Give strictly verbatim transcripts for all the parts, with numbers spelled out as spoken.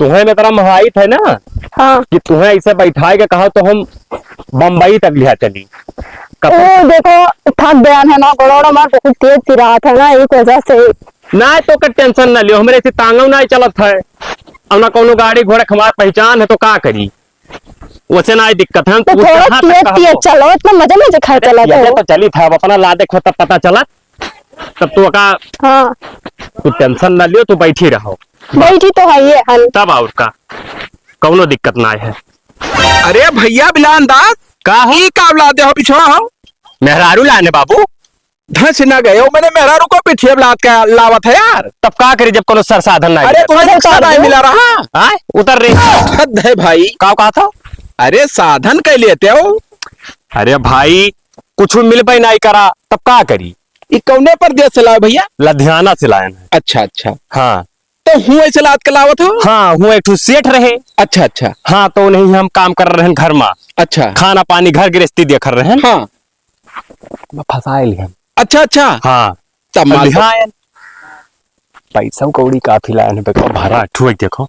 तुहें में इतना महाइत है ना हाँ। कि तुहें ऐसे बैठाए के कहा तो हम बम्बई तक लिहा चली। ओ, देखो, थक गया है ना, गोड़ा वोड़ा हमार बहुत तेज पिरात है ना, एक वजह से। ना तो का टेंशन ना लियो, हमरे से तांगव ना चलत है, और ना कोनो गाड़ी घोड़ा के हमार पहचान है, तो का करी? वैसे ना दिक्कत है, हम तो पूछ थोड़ा के हाथ तेज, तक तेज कहो। चलो, इतना मजे मजे खाए अरे, चला ये तो। तो चली था, अब अपना लादे खो तब पता चला, तब तो का हाँ। तू टेंशन ना लियो, तू बैठी रहो। बैठी तो है ये हल। तब और का, कौनो दिक्कत ना है। अरे भैया बिलान दास, का हो? ई का लादे हो, पिछवा हो? मेहरारू लाने बाबू। धंस ना गए हो, मैंने मेहरारू को पिठिया लाद के लावत है यार। तब का करी जब कोनो सर साधन ना अरे मिला? तुम्हें अरे रिक्शा उतार नहीं दो। मिला रहा। हाँ, उतर रे। हद है भाई। का कहा था? अरे साधन कह लेते हो। अरे भाई, कुछ मिलबे नहीं करा, तब का करी? ई कौने परदेस से लाए भैया? लुधियाना से लायन है। अच्छा, अच्छा। हाँ। तो हूँ ऐसे लाद के लावत हो? हाँ, हूँ एक ठो सेठ रहे। अच्छा, अच्छा। हाँ, तो नहीं हम काम कर रहे हैं घर में। अच्छा। खाना पानी घर गृहस्थी देख रहे हैं। हाँ। फंसाए लिहन। अच्छा, अच्छा। हाँ। तब अब माल तो लिहायन। पैसा कौड़ी काफी लायन है, देखो, भरा ठुए देखो।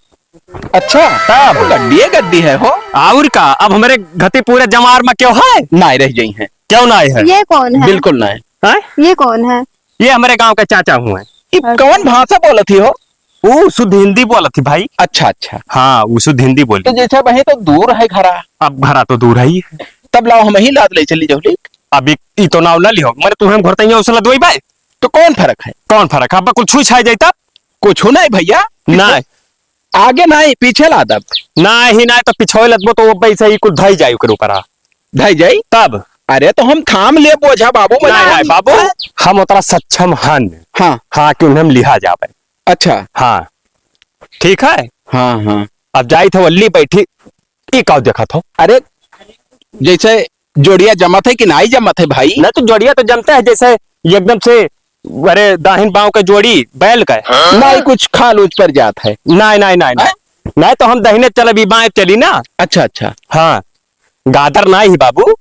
अच्छा। तब। गड्डिए गड्डी है हो। और का, अब हमारे घती पूरे जमार में क्यों है? नाय रह गई हैं। क्यों नाय है? ये कौन है? बिल्कुल नाय। हैं? ये कौन है? ये हमारे गांव के चाचा हुए हैं। ये कौन भाषा बोलत ही हो? वो शुद्ध हिंदी बोलत ही भाई। अच्छा, अच्छा। हाँ, वो शुद्ध हिंदी बोली। तो जैसे वही तो दूर है घरा। अब घरा तो दूर है ही। तब लाओ हम ही लाद ले चली जाओ, ठीक? अब ई, ई तो नाव ना लिहो, मने तुम्हें घर तैया उसे लदवाई बाय। तो कौन फर्क है? कौन फर्क है? अब कुल छुई छाई जाई तब? कुछ नहीं भैया। नहीं। आगे नहीं, पीछे लादब। नहीं, नहीं तो पिछोए लदबो तो वो वैसे ही कुल धई जाई ओकर ऊपर आ। धई जाई? तब। अरे तो हम थाम ले बोझा बाबू, नहीं, बना नहीं, ली। बाबू, हम उतना सक्षम हन। हाँ। हाँ, कि उन्हें हम लिहा जावे। अच्छा। हाँ। ठीक है? हाँ, हाँ। अब जाई थे वल्ली बैठी, ई का देखत हो? अरे, जैसे जोड़िया जमत है कि नाई जमत है भाई? नहीं तो जोड़िया तो जमता है, जैसे एकदम से, अरे, दाहिन बांव के जोड़ी बैल का। नहीं, कुछ खाल ऊंच पर जात है। नहीं, नहीं, नहीं, नहीं। हैं? नहीं तो हम दहिने चलब, ई बाएं चली ना। अच्छा, अच्छा। हाँ, गादर नाई ही बाबू।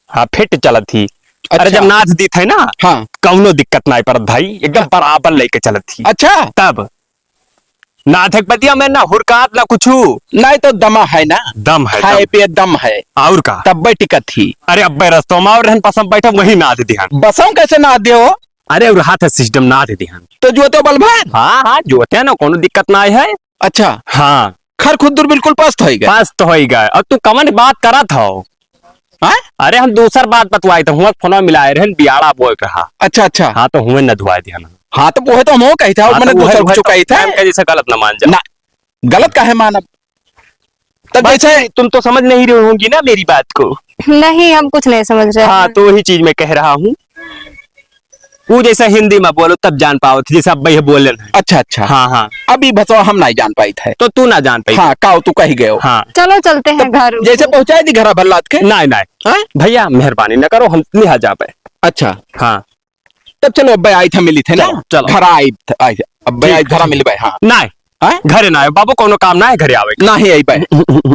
हाँ, फिट चलत ही। अरे, अच्छा। जब नाथ दीत है ना, हाँ। कौनो दिक्कत नाई परत भाई, एकदम बराबर लेके चलत ही। अच्छा। तब नाथ एक बतिया में ना हुरकात ना कुछू। नाई तो दमा है ना। दम है, खाए दम। पिए दम है। और का? तब्बे टिकत ही। अरे, अब्बे रस्तों में और रहन पसम बैठे, वही नाथ दिहन। बसम कैसे नाथ दे हो? अरे, और हाथ है सिस्टम नाथ दिहन। तो जोते बल भर? हाँ, हाँ, जोते ना, कौनो दिक्कत नाई है। अच्छा। हाँ। खर खुद्दुर बिल्कुल पस्त होई गए। पस्त होई गए। और तू कवन बात करत हो? हाँ? अरे, हम दूसर बात बतवाई थे, हुआ फोन मिलाए रहन, बियाड़ा बोल रहा। अच्छा, अच्छा। हाँ, तो हुए न धुआई दिया ना। हाँ, तो वो तो हम कही था, हाँ, मैंने तो दूसर वही कुछ तो कही था। टाइम का जैसे गलत न मान जाओ। ना, गलत काहे मानब? तब भाई, जैसे तुम तो समझ नहीं रहे होंगी ना मेरी बात को। नहीं, हम कुछ नहीं समझ रहे हाँ, हैं। तो वही चीज मैं कह रहा हूँ। वो जैसा हिंदी में बोलो तब जान पाओ थे, जैसे अब भैया बोले हैं। अच्छा, अच्छा। हाँ, हाँ। अब ई भसवा हम नहीं जान पाई थे। तो तू ना जान पाई। हाँ, काओ तू कही गयो। हाँ। चलो चलते हैं तो घर। जैसे पहुँचाई दी घरा भर लाद के। नहीं, नहीं। हाँ? भैया मेहरबानी न करो, हम नहीं आ जा पाए। अच्छा। हाँ। तब चलो, अब आई था मिली थे ना। चलो, चलो। घर आई थ-, आई थ-, अब ठीक आई है, घरा ठीक। मिली भाई, हाँ। नहीं। हाँ? घरे ना आयो बाबू, कोनो काम ना है, घरे आवे के। नाही आई बे।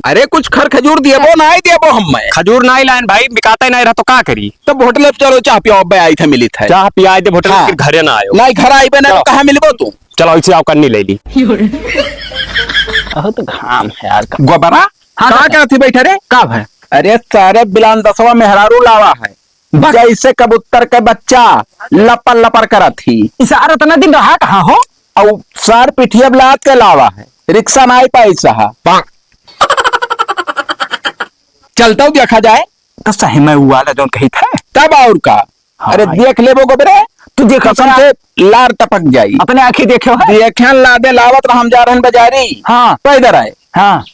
अरे, कुछ खर खजूर दिएबो, नाही दिएबो हम मैं। खजूर नाही लायन भाई, बिकाते नाही रहा तो का करी? तब होटल पे चलो, चाह पियो, अब आई थे मिली थे। चाह पियाई दे होटल हाँ। फिर घरे ना आयो। नाही, घर आई बे ना, तो चलो। कहाँ मिलबो तू? चलो, इसे आओ, कन्नी ले ली। बहुत घाम है यार। गोबरा? हाँ, का काका। कहती बैठे रे? का भाई? अरे, सारे बिलान दसवा मेहरारू लावा है। बक- जैसे कबूतर के बच्चा लपर लपर करत ही। ई सार इतना दिन रहा कहाँ हो? अउ सार पिठिया लाद के लावा है, रिक्शा नाई पाई सहा। चलता हूँ, देखा जाए। तो सही में उ वाला जौन कही था। तब और का? हाँ। अरे देख लेबो गोबरे, तू देख कसम अपना से लार टपक जाई। अपने आँखी देखे हो? देखेन लादे लावत रहा, हम जा रहन बाजारी। हाँ। पैदल आए। हाँ।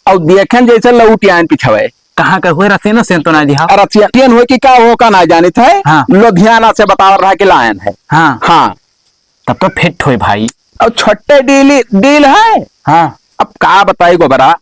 अउ देखेन जैसे लौट आयन पिछवे। कहाँ का हुए रसेनो सेन तो ना दिहा। अरे रसियन हुए कि का हो का ना जानित है। हाँ। लुधियाना से बतावत रहा कि लायन है। हाँ। हाँ। तब तो फिट होई भाई। अब छोटे डील, डील है। हाँ। अब का बताई गोबरा?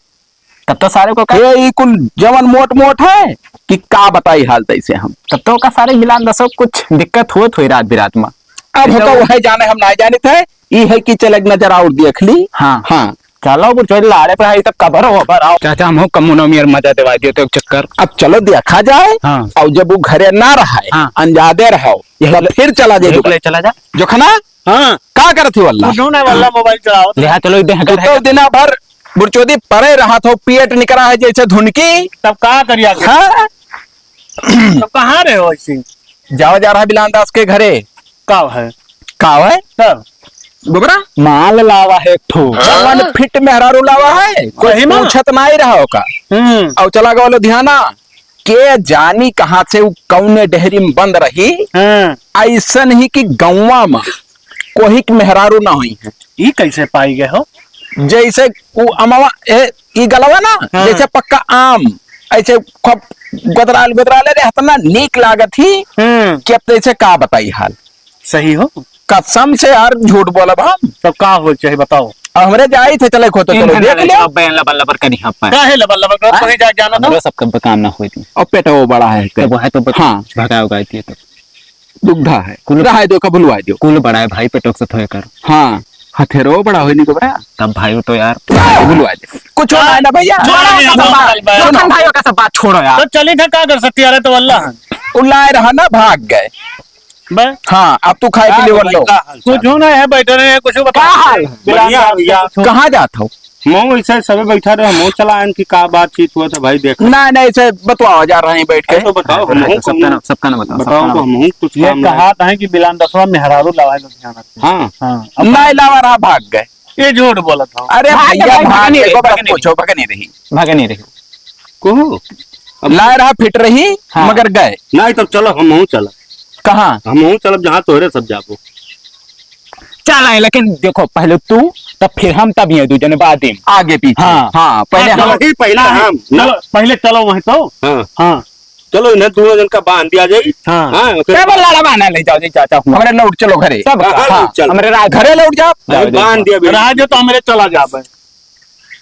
तब तो सारे को का ये ई कुल जवन मोट मोट है कि का बताई हाल तैसे हम। तब तो का सारे बिलान दसो कुछ दिक्कत होत होई रात बिरात में। अब ऐसा होका वो वह जाने हम ना जानित है, ई है कि चले एक नजर और देख ली। हाँ। हाँ। चलो, वो चोरी लाड़े पे आई तब कबर हो, बर आओ। चाचा, हम हो कमुनो मियर मजा देवा दियो तो एक चक्कर। अब चलो देखा जाए। हाँ। और जब वो घरे ना रहा है, हाँ। अनजादे रहो, ये तब ले, फिर चला जाए ये दुकान। ले चला जा। जोखना? हाँ। का करत ही वल्ला? कुछ नहीं वल्ला, मोबाइल चलाओ। ले हाँ, चलो, इधर तू घर तो है। दिना भर बुरचोदी परे रहत हो, पेट निकरा है जैसे धुनकी। तब का करिया के? हाँ? तब कहाँ रहे हो ऐसे? जावा जा रहा बिलान दास के घरे। का है? का है? तब? गोबरा? माल लावा है एक ठो। हाँ? जवन फिट मेहरारू लावा है, कोई सही में? पूछत नाई रहा ओका। हम्म। और चला गवा लुधियाना, के जानी कहाँ से उ कौने डेहरी में बंद रही। हाँ। ऐसन ही कि गौवा में कोही के मेहरारू ना होई है। ई कैसे पाई गए हो? जैसे उ अमवा, ए, ई गलवा ना, हाँ। जैसे पक्का आम, ऐसे खूब गोदराल, गोदराले रे, इतना नीक लागत ही हम्म। कि अब तो ऐसे का बताई हाल। सही हो। कसम से यार, झूठ बोलब हम। तब का हो चाहे बताओ। अब हमरे जाई थे, चले खो तो तीन चलो, घंटा देख लगे, लियो। अब बयान लबर लबर करी हम पाए। काहे लबर लबर करत, हाँ? कहीं जाके जाना था? हमरो सबके काम ना होई थी। और पेटो बड़ा है, तो वो है तो बत-, हाँ। भगाओ गाय दिए तो। दुग्धा है। कुल रहा है, दो का भुलवा दो। कुल बड़ा है भाई, पेटो से थोए कर। हाँ, हथेरो बड़ा होई नहीं तो बड़ा। तब भाई वो तो यार। भुलवा दो। कुछ होना है ना भैया। छोड़ो, छोड़ो, ये सब बात। छोड़ो। लखन भाई का सब बात छोड़ो यार। तो चली था का कर सकती यार, तो अल्लाह। उल्लाए रहा ना, भाग गए। बे? हाँ, अब तू खाए के लिए का बोल लो। का हाल चाल? कुछ ना है, बैठे रहे, कुछ बता। का हाल है? बढ़िया है भैया। कहाँ जात हो? मऊ ऐसे सबे बैठा रहे, मऊ चला आन की का बातचीत हुआ था भाई, देख। नहीं, नहीं, इसे बतवाओ, जा रहे हैं बैठ के। अरे तो बताओ, हम अरे हूँ सबका कौनो ना, सबका ना बताओ, बताओ सबका तो ना हम हूँ कुछ ये काम कहा है। था कि बिलान दसवा मेहरारू लावा है लुधियाना से। हाँ। हाँ, अब नहीं लावा रहा, भाग गए। ये झूठ बोलत हो। अरे भाग भैया, गए, भाग भाग गए, नहीं रही, बस भाग नहीं पूछो, रही। भाग नहीं रही। भाग नहीं रही। को? अब लाए रहा फिट रही, हाँ। मगर गए। नहीं, तब चलो, हम हूँ चलब। कहाँ? हम हूँ चलब, जहाँ तोहरे सब जाबो। चल आए, लेकिन देखो, पहले तू, तब फिर हम, तब ये दू जने बाद में। आगे पीछे। हाँ। हाँ, पहले हाँ, हम। चलो, वही पहले नहीं, हम, ना। चलो, पहले चलो वहीं तो। हाँ। हाँ। चलो, इन्हें दोनों जन का बांध दिया जाए। हाँ। हाँ, ओके। क्या बोल, लड़वा ना ले जाओ जी, चाचा हुआ। हमरे लौट चलो घरे। सब हाँ, का? हाँ, हाँ, चलो। हमरे राज घरे लौट जाओ। अरे, जाओ, जाओ। बांध दिया बेटा। राज हो तो हमरे चला जाबे।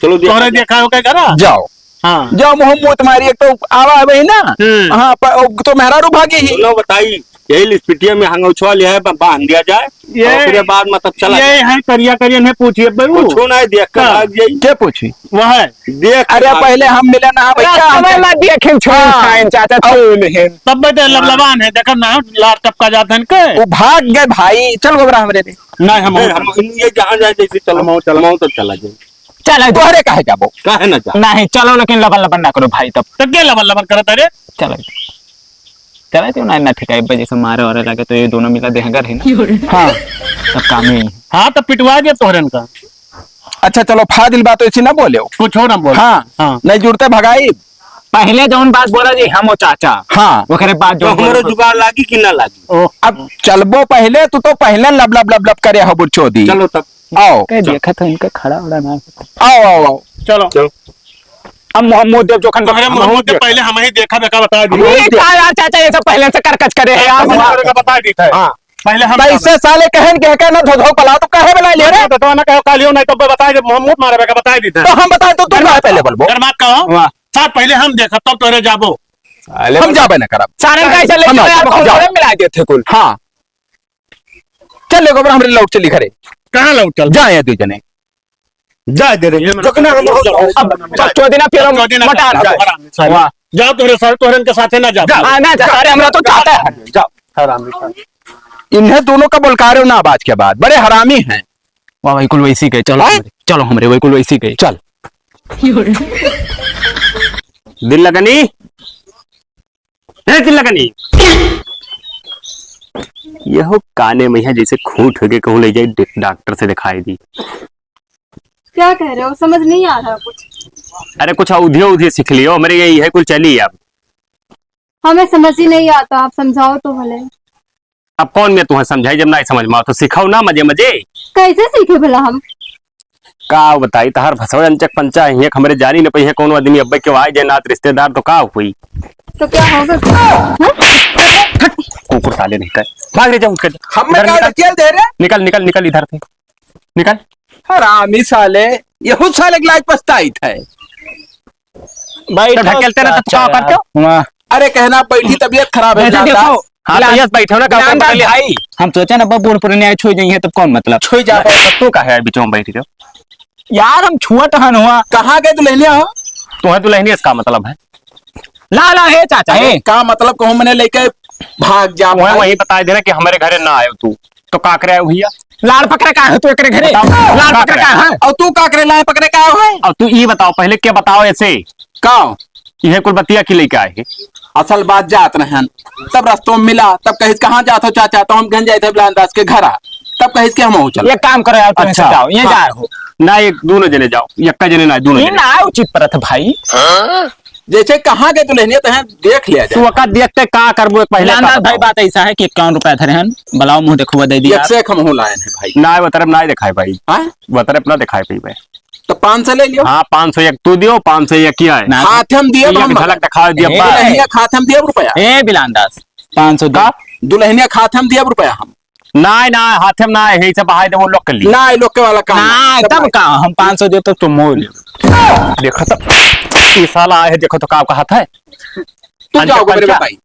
चलो, देखा तोहरे जाए। देखा हो के करा? जाओ। हाँ। जाओ, मुँह मुँह तुम्हारी एक तो आवा है वही ना। हम्म। हाँ, पर वो तो मेहरारू भागी ही। बोलो, बताई, यही लिस्पिटिया में हंगौछवा लिया है, ब-, बांध दिया जाए। ये, और फिर बाद में तब चला ये जाए। है करिया करिया ने पूछिए बरू। कुछ ना है, देख कर हाँ। भाग जाई। क्या पूछी? वह है। देख अरे, भाग पहले जाई। हम मिले ना, भैया, रास्ता हम में देख- मत देखें, छोड़ हाँ। खाएं, चाचा, और तू नहीं। तब बेटे हाँ। लबलबान है, देखो ना, लार टपका जाते हैं के। वो भाग गए भाई, चल गोबरा हमरे रे। नहीं, हम नहीं, और हम, ये जहाँ जाए जैसे चलो, हम और चलो। हम और तो चला जाए। चल, तोहरे काहे जाबो? काहे ना जा? नहीं, चलो, लेकिन लबन लबन ना करो भाई तब। तो के लबन लबन करत है रे? चलो। चलो, तो ना, ना ठीक है, एक बजे से मारे वारे लगे, तो ये दोनों मिला देहगर है ना? हाँ। तब काम ही। हाँ, तो पिटवा दे तोहरन का। अच्छा, चलो, फाजिल बात ऐसी ना बोले। कुछ हो ना बोल। हाँ। हाँ। नहीं जुड़ते भगाई। पहले जौन बात बोला जी, हम वो चाचा। हाँ। ओकरे बाद तो जो हमरो बोला जुगाड़ लागी कि ना लागी? ओ। अब चलबो पहले, तू तो पहले लब लब लब लब करे हो बुरचोदी। चलो तब। आओ। कह देखा था इनका खड़ा उड़ा ना। आओ, आओ, आओ। चलो। चलो। अब मोहम्मद देव जोखन तोहरे हम मोहम्मद देव देव। पहले हम ही देखा देखा बता दी। ये का यार चाचा, ये सब पहले से करकच करे हैं यार। पहले हमरे का बता दी था। हाँ। पहले हम तो ऐसे साले कहन के कहना धो धो पला, तो काहे बला ले रे? तो ना कहो कालियो नहीं तो बता दे, मोहम्मद मारे का बता दी था। तो हम बताए तो तू काहे पहले बोलबो? गरमात का हो? वाह। साथ पहले हम देखा तब तोरे जाबो। साले हम बोल- जाबे ना करब। सारन का ऐसा हम लेके ना यार, जाबे। हम जाओ। मिला देते कुल। हाँ। चल ले गोबर, हमरे लौट चली घरे। कहाँ लौट चल? जाए दू जने। जा दे रे। जकना हम अब चोदिना फिर हम चोदिना मटा जा। रहा। हरामी साले। वाह। जा तोरे सारे, तोहरन के साथे ना जा। जा। हाँ, ना जा, सारे हमरा तो चाहता है। जा। हरामी साले। इन्हें दोनों का बोलकारे ना बाज के बाद, बड़े हरामी हैं। वाह, वही कुल वैसी गए, चलो हैं? हमरे, चलो हमरे, वही कुल वैसी गए। चल। दिल लगनी। ए, चिल्ला कनी। यहो काने में है, जैसे खूंट होके कहूँ ले जाए डे-, डॉक्टर से दिखाई दी। क्या कह रहे हो? समझ नहीं आ रहा कुछ। अरे, कुछ अवधियो उधियो सीख लियो, हमरे ये, ये कुल चली अब। हमें समझ ही नहीं आता, आप समझाओ तो भले। अब कौन मैं तुम्हें समझाई, जब ना समझ में आओ तो सिखाओ ना मजे मजे। कैसे सीखे भला हम? का बताई, तहार भसवा अंचक पंचा है, एक हमरे जानी न पई है कौन आदमी, अब्बे के आए जे नात रिश्तेदार तो का हुई? तो क्या होगा? हाँ? कुकुर साले नहीं कर, भाग रे, जा उठ के। हम में इधर का निकल। अकेल दे रे? निकल, निकल, निकल इधर से, निकल। हरामी साले, यहू साले के लायक पछताइत है। बैठो तो ढकेलते ना तो चाचा का करते हो? यार। वाह। अरे कहना बैठी, तबियत खराब है वैसे जानदार। देखो, हाँ, तो यस बैठो ना, काम बिलांदा कर लिया। भाई, हम सोचे ना, अब बूढ़ पुराने आए छुई जाइए, तब कौन मतलब? छुई जा। तब तू काहे यार बीच में बैठ गयो? यार, हम छुअत हन हुआ। कहाँ गए दुल्हनिया हो? तुम्हें दुल्हनिया से का मतलब है? ला, ला, हे चाचा, अरे, हे। का मतलब कहूँ मने लेके भाग जा वहीं, भाई। वहीं बता देना कि हमारे घरे ना आयो तू, तो का करे आयो भैया? लाड़ पकड़े का है तू एकरे घरे? बताओ। लाड़ पकड़े का है? और तू का करे लाड़ पकड़े का है? और तू ई बताओ पहले, के बताओ ऐसे? का? इहे कुल बतिया की लेके आए हैं। असल बात जात रहन, तब रस्तों में मिला, तब कहिस, "कहाँ जात हो चाचा?" तो हम कहन जाइत है बिलान दास के घरा। तब कहिस कि हम हो चल। एक काम करो यार, तुम ऐसे अच्छा, जाओ, ये हाँ। जा रहे हो। ना, एक दोनों जने जाओ, यक्का जने ना, दोनों ये जने। ना उचित परत है भाई। जैसे कहाँ के दुल्हनिया तो हैं, देख लिया जाए। तू ओका देख के का करबो, पहले बिलान का दास भाई, बताओ। बात ऐसा है कि इक्यावन रुपया धरे हैं, बुलाओ मुँह देखो दे दिया। एक से एक हम हो लायन है भाई। ना, वो तरफ ना दिखाए भाई। हाँ? वो तरफ ना दिखाए भाई। तो पाँच सौ ले लियो। हाँ, पाँच सौ एक तू दियो, पाँच सौ एक किया है। ना। हाथ हम दिए, एक हम झलक दिखा दिया ए, बस। दुल्हनिया के हाथ हम दिए रुपया। ए बिलान दास, पाँच सौ दे। का? दुल्हनिया के हाथ हम दिए रुपया हम। ना, ना, हाथ हम ना है, इसे बहाई दे वो लोग के लिए। ना, ये लोग के वाला काम ना, नहीं, सब तब नहीं। का? हम पाँच सौ दे तो तुम मोल। देखो तो, ये साला आए है, देखो तो का कहत है। तू अंचल जाओ मेरे पंचा। बताई,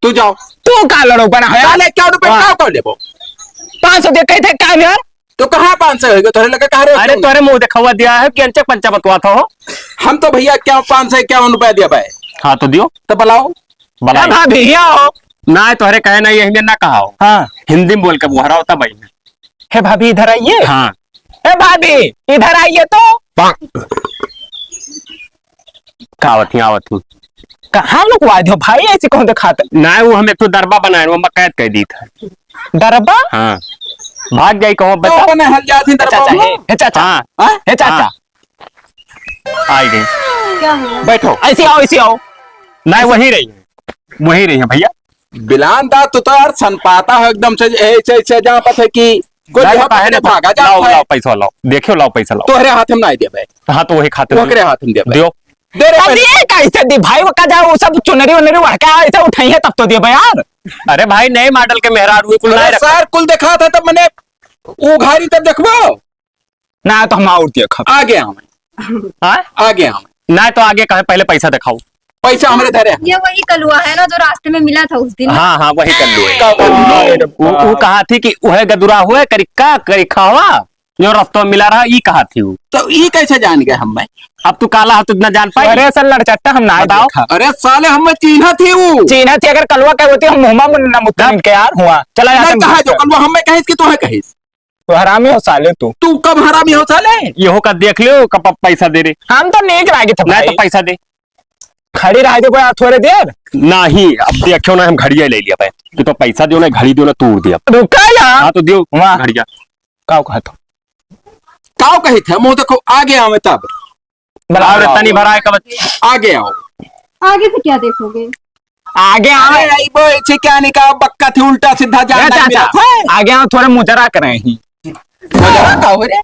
तू जाओ। तू का लड़ो बना है? साले क्या रुपए हाँ। का कर लेबो? पाँच सौ दे कहे थे काम यार। तो कहाँ पाँच सौ होइगा? तोहरे लगे कहाँ रहे अरे, तुम? तोहरे मुँह देखावा दिया है कि अंचल पंचा बतवा था हो? हम तो भैया क्या पाँच सौ इक्यावन रुपया दिया भाई। हाँ, तो दियो। तो बुलाओ। बुलाओ। ए भाभी, यहाँ आओ। ना, तोहरे कहे ना, यही में ना कहा हो। हाँ। हिंदी में बोल के बुहरा होता भाई। हे भाभी, इधर आइए। हाँ। ए भाभी, इधर आइए तो। का आवत ही, आवत ही। कहाँ लुकवा दो भाई, ऐसे कौन दिखाता? ना, वो हम एक तो डरबा बनाए, वो हम कैद कर दी था। डरबा? हाँ। भाग जाई कहो तो बता। अपने हल जात ही अच्छा, डरबा अच्छा, में। हे, हे चाचा। हाँ। हाँ? हे चाचा। हाँ। आई गई। क्या हुआ? बैठो। ऐसे आओ, ऐसे आओ। नहीं, वही रही है, वही रही है भैया। बिलान दा, तू तो यार सनपाता है एकदम से, ऐसे, ऐसे जहाँ पर है कि कोई नहीं, यहाँ काहे पकड़े ना? भागा जा लाओ, भाई। लाओ पैसा लाओ, देखियो, लाओ पैसा लाओ। तोहरे हाथ में नहीं देबे। हाँ, तो वही खातिर ओकरे हाथ में देबे। दियो। दे रे अब पैसा। ये कैसे दी भाई, वो का जाओ, वो सब चुनरी उनरी ओढ़ के आए थे, उठाइए तब तो देबे यार। अरे भाई, नए मॉडल के मेहरारू कुल अरे नहीं रखा। सर, कुल देखा था तब मैंने उघारी तब देखबो। ना तो हम और देखब। आगे आओ। हाँ? आगे आओ। ना तो आगे कहे, पहले पैसा दिखाओ। पैसा हमरे धरे है। ये वही कलुआ है ना जो रास्ते में मिला था उस दिन? हाँ, हाँ, वही कलुआ है। का कलुआ है? वो, वो कहा थी कि वह गदुरा हुआ करी का करी खावा, जो रास्ता में मिला रहा, ई कहा थी वो। तो ई कैसे जान गए हम मैं? अब तू काला हो तो इतना जान पाई? अरे सर लड़चट्टा हम ना बताओ। देखा। अरे साले हम मैं चीन्हा थी वो। चीन्हा थी अगर कलुआ कहे होती हम मुहमा मुन्ना मुत्ता नहीं। इनके यार हुआ। चला नहीं जाते कहा जो मुझसे। कलुआ हम मैं कहिस कि तू है कहिस। तो हरामी हो साले तू। तू कब हरामी हो साले? यहो का देख लियो, कब पैसा दे रे। हम तो नीक लागे थे नहीं तो भाई। पैसा दे। खड़ी रह जो यार थोड़े देर। नहीं, अब देखो ना, हम घड़िया ले लिया भाई। कि तो पैसा दियो ना, घड़ी दियो ना, तोड़ दिया। रुका यार। हाँ, तो दियो वाह। घड़िया। काव कहा था? काव कही थे? मुँह देखो, आगे आवे तब। बुलाओ रे, आओ। तनी भराए का बच- आगे आओ। आगे से क्या देखोगे? आगे आओ। अरे, आई वो ऐसे क्या निकाल, बक्का थी, उल्टा सीधा ए, जाना चाचा, मेरा था। आगे आओ, थोड़ा मुजरा करें ही। मुजरा का हो रे?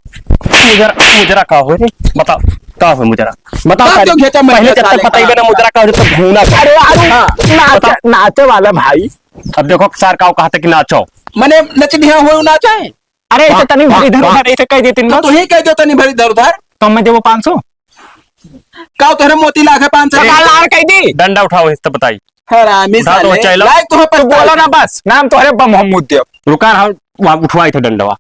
मुजरा, मुजरा का हो रे? बताओ, का हो मुजरा? बताओ बात सारे। तो घेचा मत पहले घेचा जब तक साले। बताइबे ना मुजरा का हो, जब तक घूना। अरे, अरे, हाँ। नाचे, बताओ। नाचे वाला भाई। अब देखो, सर का कहा था कि नाचो। मने नच दिया हो, नाचे। अरे, ऐसे वाह, तनी भरी वाह, धर वाह। उधर, ऐसे कह देती तो बस। तू ही कह दो तनी भरी धर उधर। तो मैं देबो पाँच सौ। का तोहरे मोती लाख है पाँच सौ? का लाड़ कह दी? डंडा उठाओ, इस तो बताई। हरामी उठा दो, साले। चलो। लायक तोहे तू बोलो ना बस, नाम तोहरे बम हम मुद्दे। रुका, हम वहाँ उठवाई थे डंडवा।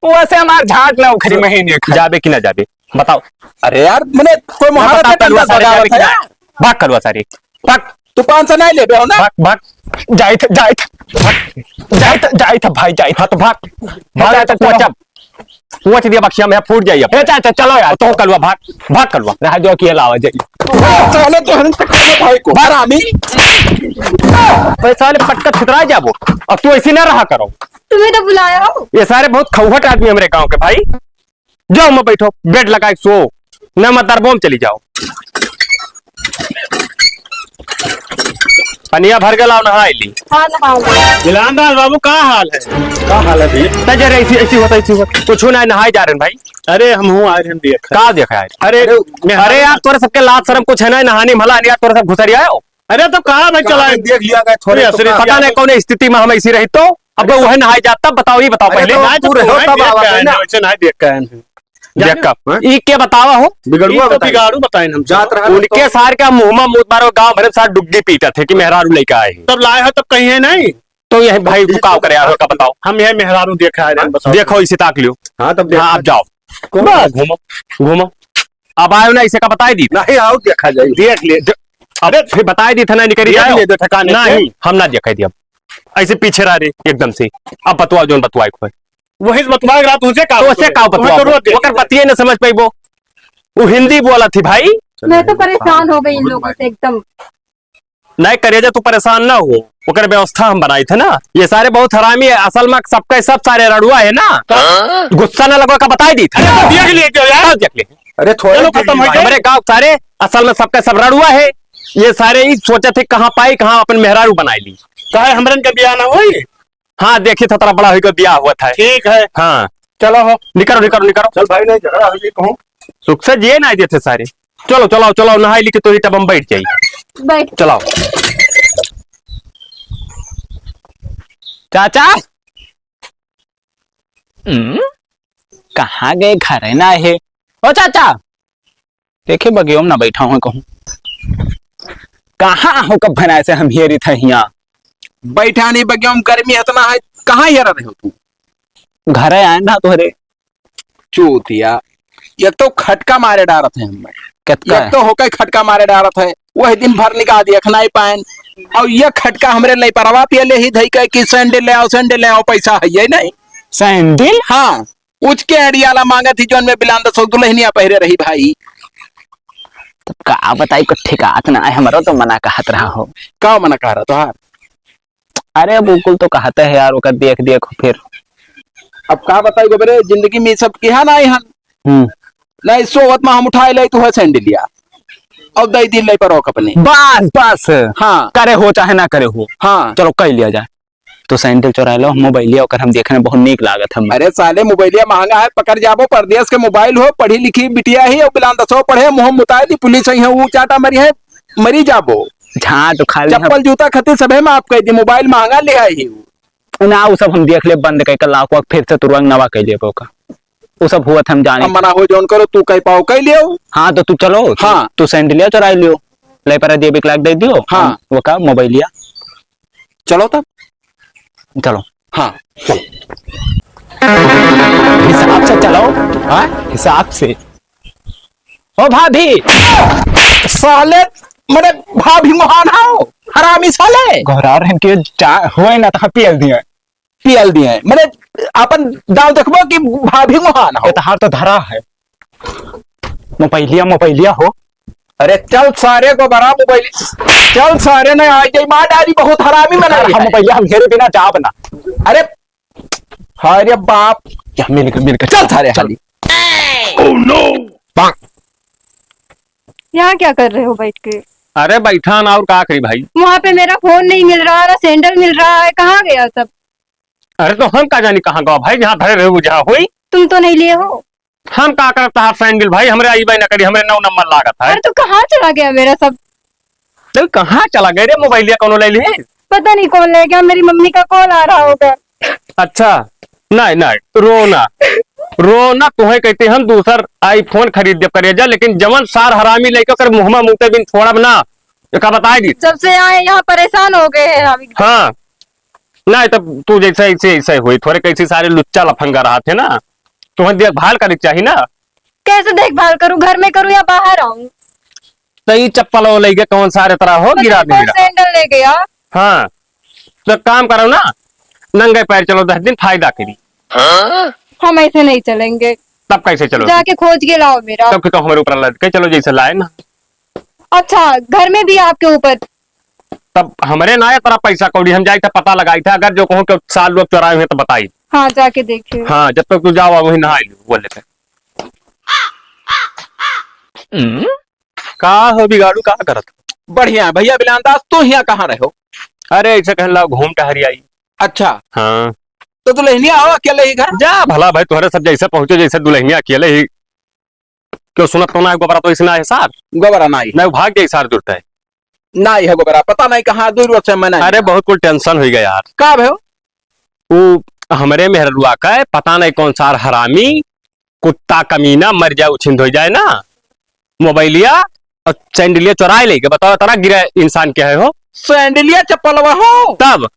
वैसे हमार झाट ना उखरी महीने खा। जाबे कि ना जाबे? बताओ। अरे यार, मने कोई ना, मुहावरा बताओ, से डंडा कलुआ सारे सजावत जाबे कि है? ना? भाग कलुआ सारे। भाग। तू पाँच सौ नहीं लेबे हो ना? भाग, भाग। जाइत, जाइत। भाग। जाइत, जाइत भाई, जाइत। हाँ, तो भाग। भाग, जाइत, तो चलो। कोचब। कोच दिया बक्सिया में, फूट जाइए। ए, चाचा, चलो यार। तो कलुआ, भाग, भाग कलुआ। रह जाओ कि अलावा जाइए। साले तो हम तक भाई को। भाग। हरामी। पैसा वाले पटका छितरा जाबो। अब तू ऐसे ना रहा करो। तुम्हें तो बुलाया हो। ये सारे बहुत खौहट आदमी हमरे गांव के भाई। जाओ, मैं बैठो, बेड लगाए सो, ना मैं दरबों में चली जाओ। पनिया भर के लाओ, नहाई ली। हाँ, नहा लो। मिलान दास बाबू, का हाल है? का हाल है भैया? तजर ऐसी, ऐसी होता, ऐसी होता। कुछ ना, नहाए जा रहे हैं भाई। अरे, हम हूँ, आ रहे हैं, देख। का देखा है? अरे, अरे, मैं अरे यार, तोरे सबके लाज शर्म कुछ है ना, नहाने में भला, यार, तोरे सब घुसरिया हो। अरे, तो कहाँ भाई, चला है? देख लिया गया, थोड़े अरे, तो असली का पता नहीं कौन स्थिति में हम ऐसी रही तो। अब अरे, वह नहाए जाता, बताओ, ये बताओ अरे, पहले। तो ना, तू तो रहो, वहाँ तब देख आवा के आए ना। हैं, वैसे ना देख के आए हैं। देख जाने का, हैं? ई के बतावा हो? बिगड़ुआ ई तो बताई। बिगाड़ू बताइन हम। जात रहा उनके तो। सार का मुँह में मुँह मारो, गाँव भर में सार डुग्गी पीटत है कि मेहरारू लेके आए हैं। तब लाए हो, तब कहीं है नहीं। तो यही भाई, तू का करे यार, का बताओ? हम यही मेहरारू देख आए हैं, हाँ? बस। देखो, इसे ताक लियो। हाँ, तब देखो। हाँ, आप जाओ। कौन? बस, घूमो, घूमो। अब आयो ना, इसे का बताई दी। नहीं, आओ, देखा जाए। देख ले। दे-, अब अरे, फिर बताई दी था ना, निकली देख जाओ। ले, दे ठिकाने से। नहीं, हम ना दिखाई दिया। ऐसे पीछे रह रहे एकदम से। अब बतुआ, जोन बतुआ एक बार। वही से बतवा रहा तुझे का तो उसे बतवा? का तुम्हें बतवा? जरूरत है। ओकर बतिये न समझ पाइबो। वो हिंदी बोला थी भाई। मैं तो परेशान हो गई इन लोगों से एकदम। नहीं करेजा, तू परेशान ना हो, ओकर व्यवस्था हम बनाई थे ना। ये सारे बहुत हरामी है, असल में सबके सब सारे रड़ुआ है ना। हाँ? गुस्सा ना लगो का बताई दी। अरे तो देख लिए क्यों यार? सब देख लिए। अरे थोड़े चलो खत्म हो गए। हमारे गाँव सारे असल में सबके सब रड़ुआ है। ये सारे ही सोचे थे कहाँ पाई, कहाँ अपन मेहरारू बनाई ली। काहे हमरन के बियाह ना होई? हाँ, देखी तो तेरा बड़ा होई के बियाह हुआ था। ठीक है। हाँ। चलो हो। निकरो, निकरो, निकरो। चल भाई, नहीं झगड़ा हो गई कहूँ। सुख से जिए ना देते सारे। चलो, चलाओ, चलाओ, नहाई ली के तोही तब हम बैठ जाई। बैठ। चलाओ। चाचा? हम्म? कहाँ गए? घर है ना है। ओ चाचा, देखे बगियों में ना बैठा हूँ कहूँ। कहाँ हो कब भनाए से हम हेरी थे हियाँ? बैठा नहीं बगियों में, गर्मी इतना है, कहाँ हेरा रहे हो तू? घर आए ना तोहरे। चूतिया, एक तो खटका मारे डारत है हमें, कितका एक है? तो होके खटका मारे डारत है, वही दिन भर निकाह दिया, खाना ही पाएन। और ये खटका हमरे लइपरवा पिए ले ही धई के कि सैंडल ले आओ, सैंडल ले आओ, पैसा है ये नहीं। सैंडल? हाँ, उचके अड़ियाला मांगत ही, जौन में बिलांद सौ दुल्हनिया पहिरे रही भाई। तब का बताई, कुछ ठिकात ना है, हमरो तो मना कहत रहा हो। का मना कह रहा तोहार? अरे, अब उ कुल तो कहते हैं यार, ओकर देख देख फिर। अब का बताई गोबरे, जिंदगी में ई सब किहा ना हन। हम्म। नहीं, सोवत में हम उठाए ले तू है सैंडलिया और दई दिल ले पर रोक अपने। बस, बस। हाँ। करे हो चाहे ना करे हो। हाँ। चलो, कह लिया जाए। तो सैंडल चोरा लो, मोबाइलिया ओकर हम देखे में बहुत नीक लागत हम। अरे साले, मोबाइलिया महंगा है, पकड़ जाबो, परदेस के मोबाइल हो, पढ़ी लिखी बिटिया ही, और बिलान दसो पढ़े, मुंह मुताए दी, पुलिस आई है, वो चाटा मरी है, मरी जाबो। झाट उखाड़ ले हम। चप्पल जूता खातिर सभे माफ कर दी, मोबाइल महंगा ले आई ही। ना, वो सब हम देख ले, बंद करके लॉक वॉक फिर से तुरंग नवा कर लेबो का। वो सब हुआ था, हम जाने। हम मना हो जौन करो, तू कह पाओ, कह लियो। हाँ, तो तू चलो, हाँ। तू सैंडलिया चुराई लियो, ले पर देवी के लाख दे दियो। हाँ। वो का मोबाइलिया। चलो तब। चलो। हाँ, चलो। हिसाब से चलो। हाँ? हिसाब से। ओ भाभी। साले, मने भाभी मोहान हो, हरामी साले। घोरार इनके जा-, होए ना तो पियल दिए। पियल दिए। मने अपन दाव देखबो कि भाभी मोहान हो। ये तो हार तो धरा है। मोबाइलिया, मोबाइलिया हो। अरे चल सारे को बड़ा मोबाइल, चल सारे ने आ जाई, मार डाली, बहुत हरामी मना रहा है। मोबाइलिया हम घेरे बिना जाब ना। अरे, अरे बाप। या मिल गए, मिल गए। चल सारे चल। हाली। Oh no! यहाँ क्या कर रहे हो बैठ के? अरे बैठा ना, और का करी भाई? वहाँ पे मेरा फोन नहीं मिल रहा, ना सैंडल मिल रहा है, कहाँ गया सब? अरे तो हम का जानी कहाँ गवा भाई, जहाँ धरे रहे वो जहाँ होई। तुम तो नहीं लिए हो। हम का करब तहार सैंडल भाई, हमरे अइबे न करी, हमरे नौ नंबर लागत है। अरे तो कहाँ चला गया मेरा सब? तो कहाँ चला गए रे, मोबाइलिया कौनो ले ली? पता नहीं कौन ले गया, मेरी मम्मी का कॉल आ रहा होगा। अच्छा, नहीं, नहीं, रो ना, रो ना, तुहे कहते हम दूसर iPhone खरीद देब करेजा, लेकिन जवन सार हरामी लइके ओकर मुँहमा मुते बिन छोड़ब ना, एका बताइ दी। जब से आए यहाँ परेशान हो गए हैं हम एकदम। हाँ, नहीं तब तू जैसे ऐसे, ऐसे हुई, थोड़े कैसे सारे लुच्चा लफंगा रहा थे ना, तुम्हें देखभाल करे के चाही ना। कैसे देखभाल करूँ, घर में करूँ या बाहर आऊँ? तो ये चप्पल वो लेके कौन सारे तरह हो पता गिरा नहीं कौन देगा। सैंडल ले गया। हाँ, तो काम करो ना, नंगे पैर चलो, दस दिन फायदा करी। हम ऐसे नहीं चलेंगे। तब कैसे चलो? जाके खोज के लाओ मेरा। तब कि तो हमारे ऊपर लटके चलो, जैसे लाए ना। अच्छा, घर में भी आपके ऊपर? तब हमरे ना है तेरा पैसा कौड़ी, हम जाई था पता लगाई था, अगर जो कहूँ कि सार लोग चोराए हुए तो बताई। हाँ, जाके देखिए। हाँ, जब तक तू जाओ वहीं नहाई लो, बोले थे। हम्म? का हो बिगाड़ू, का करत? बढ़िया है भैया बिलान दास, तू हियाँ कहाँ रहो? अरे ऐसे कहन लाओ, घूम टहरी आई। अच्छा। हाँ। तो दुल्हनिया आओ अकेले ही घर? जा भला भाई, तोहरे सब जैसे पहुँचे, जैसे दुल्हनिया अकेले ही। क्यों सुनत तो ना है, गोबरा तो ऐसे ना है सार। गोबरा ना है। नहीं, भाग जाई सार जुरता है। ना है गोबरा, पता नहीं कहाँ, दो रोज से मैं नहीं अरे, मिला। बहुत कुल tension हुई गया यार। का भयो? वो हमरे मेहररुआ का है, पता नहीं कौन सार हरामी, कुत्ता कमीना, मर जाए, उछिंद हो जाए ना, मोबाइलिया और सैंडलिया चुराए लेके, बताओ, इतना गिरा इंसान क्या है हो? सैंडलिया चप्पलवा हो? तब?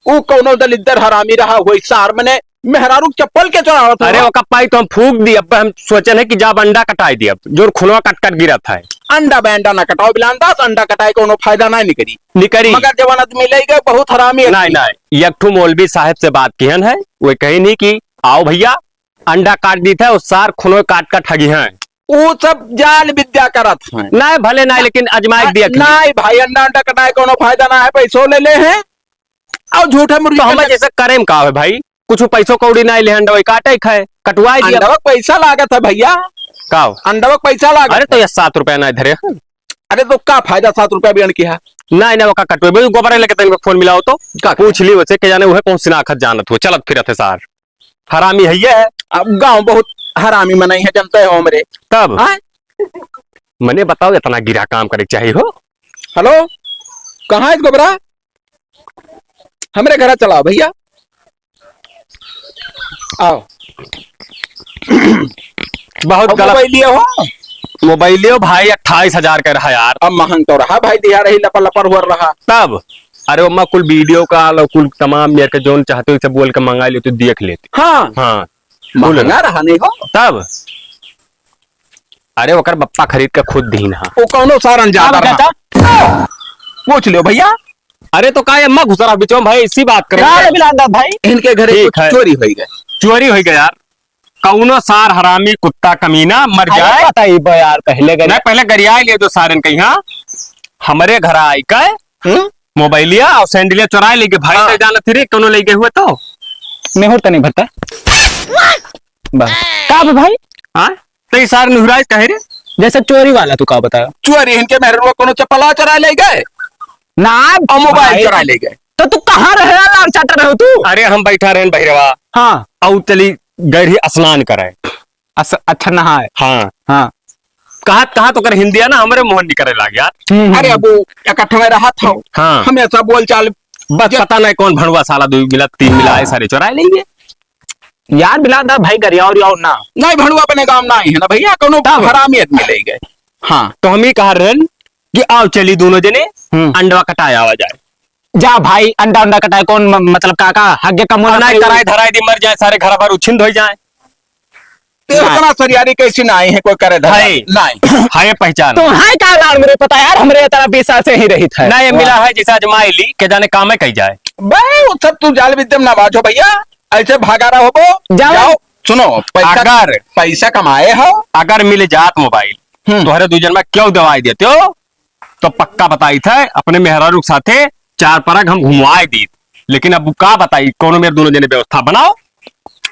ऊ कौनो दलिद्दर हरामी रहा होई सार, मने मेहरारू के चप्पल के चोरावत हो? अरे, ओका पाई तो हम फूंक दी, अब हम सोचन है कि जाब अंडा कटाई दी, अब जोर खूनवा कट कट गिरत है। अंडा बे अंडा ना कटाओ बिलान दास, अंडा कटाए कोनो फायदा ना निकरी। निकरी। मगर जवन आदमी ले गए बहुत हरामी आदमी। नहीं, नहीं, एक ठो मौलवी साहब से बात किहन है, वो कही नहीं कि आओ भैया, अंडा काट दी थे, वो सार खुनवे काट काट हगी हैं। वो सब जाल विद्या करत हैं। नहीं, भले नहीं, लेकिन अजमाए अ, दिया कि नहीं भाई, अंडा, अंडा कटाए कोनो फायदा ना है, पैसो ले ले हैं और झूठे मुर्गी तो के हमें ले जैसे करेम का है भाई, कुछ पैसो कौड़ी नहीं ले, अंडा वही काटे खाए, कटवाए दिया। अंडा का पैसा लागत है भैया। का हो? अंडा का पैसा लागत अरे तो है। ये सात रुपया नहीं धरे हैं। अरे तो का फायदा सात रुपया भी अनकी है? नहीं, नहीं, वो का कटवे, भाई गोबरे लेके तनिक फोन मिलाओ तो। का पूछ ली उसे, के जाने वह कौन सी नाखत जानत हो, चलत फिरत है सार। हरामी है ये। अब गांव बहुत हरामी मनई है, जनते हो हमरे। तब? हाँ? मने बताओ, इतना गिरा काम करे के चाहिए हो? हेलो, कहाँ है गोबरा? हमरे घरा चलाओ भैया। आओ। बहुत अब गलत। मोबाइलियो हो? मोबाइलियो भाई अट्ठाईस हजार का रहा यार। अब महंग तो रहा भाई, दिया रही लपर लपर हुआ रहा। तब? अरे ओमा कुल वीडियो कॉल और कुल तमाम मेरे के जोन चाहते हो, इसे बोल के मंगा लेते, देख लेते। हाँ। हाँ। महंगा रहा नहीं हो। तब? अरे ओकर बप्पा खरीद के खुद दीन हा। वो कौनो सारन का ज्यादा रहा। बताता? पूछ लियो भैया। अरे तो का अम्मा घुस रहा बीच में भाई, इसी बात करो। का रे बिलांदा भाई? इनके घरे ठीक कुछ है। चोरी हो गए। चोरी हो गए यार। कौनो सार हरामी कुत्ता कमीना मर अरे जाए। बताई बा यार, पहले गरी- नहीं, पहले गरिया ले दो सारन कहीं। हाँ, हमरे घर आई का हम्म? मोबाइलिया और सैंडलिया चुराए लेके भाई हाँ। तै जानत ही रे, कोनो लेके हुए तो? नेहुर तनी भत्ता। बस। का बा भाई? हाँ? तै सार निहुराइस काहे रे? जैसे चोरी वाला तू का बताया? चोरी इनके मेहरुआ कोनो चप्पला चुराए ले गए? ना और मोबाइल भाई। चुराए ले गए। तो तू कहाँ रहे यार, लार चाट रहे हो तू? अरे हम बैठा रहन बहिरवा। हाँ। और चली गए रही स्नान करे। अस-, अच्छा नहाए। हाँ। हाँ। कहा, कहा तो कर हिंदिया ना हमरे मोहन निकरे लाग यार। हम्म, हम्म, अरे हम्म। अब वो इकट्ठा में रहा था। हाँ। हमेशा बोल चाल बस जब पता नहीं कौन भड़ुआ साला दो मिला, तीन मिला, हाँ। ऐसा रे चुराए लेंगे। यार बिलांदा भाई गरिया और यार ना। नहीं, भड़ुआ अपने गांव ना आई है ना भैया, कोनो तब? हरामी आदमी ले गए। हाँ। तो हम ही कहा रहन कि आओ चली दोनों जने हम्म। अंडवा कटाए आवा जाए। जा भाई, अंडा उंडा कटाए, कौन म-, मतलब का, का, हग्गे का मुंह और ना नहीं करे। कराए धराए दी, मर जाए, सारे घर भर उछिंद हो जाए। ते नहीं। उतना सरियारी कैसी ना आई है, कोई करे धराए। है। नहीं। है पहचान। तो है का लाड़ मेरे पता यार, हमरे तरह बीस साल से ही रहित है। नहीं, वाह। मिला है जैसे आजमाई ली, के जाने काम है कही जाए। बे, वो सब तू जाल विद्या में ना बाझो भैया, ऐसे भागा रहो वो। जाओ। जाओ, सुनो, पैसा, अगर पैसा कमाए हो। अगर मिल जात मोबाइल, हम्म। तोहरे दू जन में क्यों दवाई देते हो? तो पक्का बताई थे, अपने मेहरारू के साथे चार परग हम घुमवाए दीत। लेकिन अब का बताई, कोनो मेरे दोनों जने व्यवस्था बनाओ।